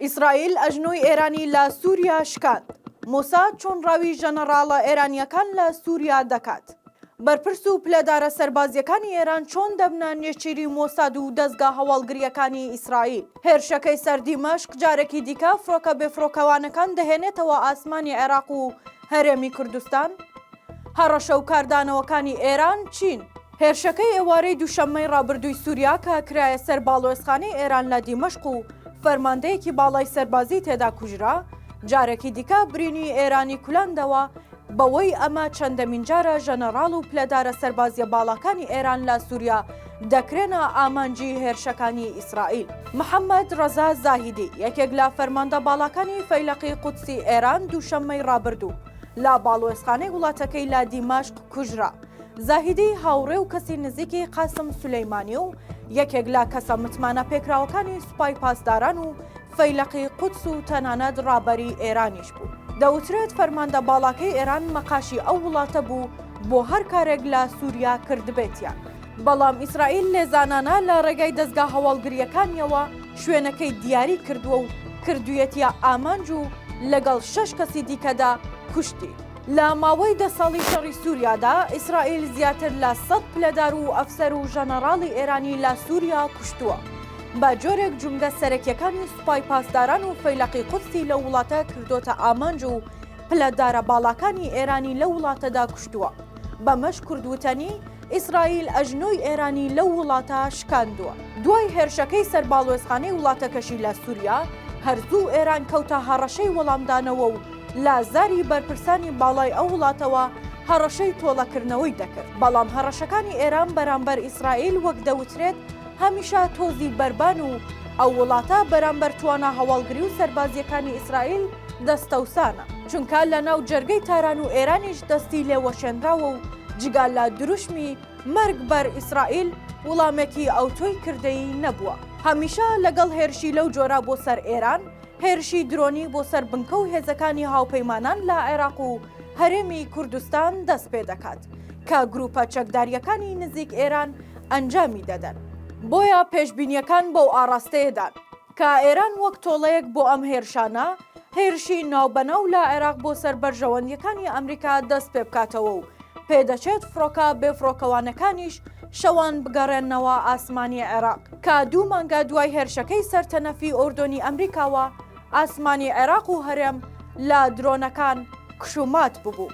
ئیسرائیل ئەژنۆی ئێرانی لە سووریا شکاند، مۆساد چۆن ڕاوی ژەنەڕاڵە ئێرانییەکان لە سووریا دەکات؟ بەرپرس و پلەدارە سەربازییەکانی ئێران چۆن دەبنە نێچیری مۆساد و دەزگا هەواڵگرییەکانی ئیسرائیل؟ هێرشەکەی سەر دیمەشق جارێکی دیکە فڕۆکە بێفڕۆکەوانەکان دەهێنێتەوە ئاسمانی عێراق و هەرێمی کوردستان؟ هەڕەشە و کاردانەوەکانی ئێران چین؟ هێرشەکەی ئێوارەی دووشەممەی ڕابردووی سووریا کە کرایە سەر باڵوێزخانەی ئێران لە دیمەشق و فەرماندەیەکی باڵای سەربازی تێدا کوژرا، جارێکی دیکە برینی ئێرانی کولاندەوە بەوەی ئەمە چەندەمین جارە ژەنەڕاڵ و پلەدارە سەربازییە باڵاکانی ئێران لە سووریا دەکرێنە ئامانجی هێرشەکانی ئیسرائیل. محەممەد ڕەزا زاهیدی، یەکێک لە فەرماندە باڵاکانی فەیلەقی قودسی ئێران دووشەممەی ڕابردوو لە باڵوێزخانەی وڵاتەکەی لە دیمەشق کوژرا. زاهیدی هاوڕێ و کەسی نزیکی قاسم سولەیمانی و یەکێک لە کەسە متمانە پێکراوەکانی سوپای پاسداران و فەیلەقی قودس و تەنانەت ڕابەری ئێرانیش بوو. دەوترێت فەرماندە باڵاکەی ئێران مەقاشی ئەو وڵاتە بوو بۆ هەر کارێک لە سوریا کردبێتیان. بەڵام ئیسرائیل لێزانانە لە ڕێگای دەزگا هەواڵگرییەکانیەوە شوێنەکەی دیاری کردووە و کردوویەتیە ئامانج و لەگەڵ شەش کەسی دیکەدا کوشتی. لە ماوەی دە ساڵی شەڕی سووریادا، ئیسرائیل زیاتر لە سەد پلەدار و ئەفسەر و ژەنەڕاڵی ئێرانی لە سووریا کوشتووە. بە جۆرێک جومگە سەرەکییەکانی سوپای پاسداران و فەیلەقی قودسی لەو وڵاتە کردۆتە ئامانج و پلەدارە باڵاکانی ئێرانی لەو وڵاتەدا کوشتووە. بەمەش کورد وتەنی، ئیسرائیل ئەژنۆی ئێرانی لەو وڵاتە شکاندووە. دوای هێرشەکەی سەر باڵوێزخانەی وڵاتەکەشی لە سووریا، هەر زوو ئێران کەوتە هەڕەشەی وەڵامدانەوە و لە زاری بەرپرسانی باڵای ئەو وڵاتەوە هەڕەشەی تۆڵەکردنەوەی دەکرد، بەڵام هەڕەشەکانی ئێران بەرامبەر ئیسرائیل وەک دەوترێت هەمیشە تۆزی بەربان و ئەو وڵاتە بەرامبەر توانا هەواڵگری و سەربازییەکانی ئیسرائیل دەستەوسانە، چونکە لە ناو جەرگەی تاران و ئێرانیش دەستی لێوەشێنراوە و جگە لە دروشمی مەرگ بەر ئیسرائیل وڵامێکی ئەوتۆی کردەیی نەبووە. هەمیشە لەگەڵ هێرشی لەو جۆرە بۆ سەر ئێران، هێرشی درۆنی بۆ سەر بنکە و هێزەکانی هاوپەیمانان لە عێراق و هەرێمی کوردستان دەست پێدەکات کە گروپە چەکدارییەکانی نزیک ئێران ئەنجامی دەدەن. بۆیە پێشبینییەکان بەو ئاڕاستەیەدان کە ئێران وەک تۆڵەیەک بۆ ئەم هێرشانە، هێرشی ناوبەناو لە عێراق بۆ سەر بەرژەوەندییەکانی ئەمریکا دەست پێبکاتەوە و پێدەچێت فڕۆکە بێفڕۆکەوانەکانیش شەوان بگەڕێننەوە ئاسمانی عێراق. کە دوو مانگە دوای هێرشەکەی سەر تەنەفی ئۆردۆنی ئەمریکاوە ئاسمانی عێراق و هەرێم لە درۆنەکان کش و مات ببوو.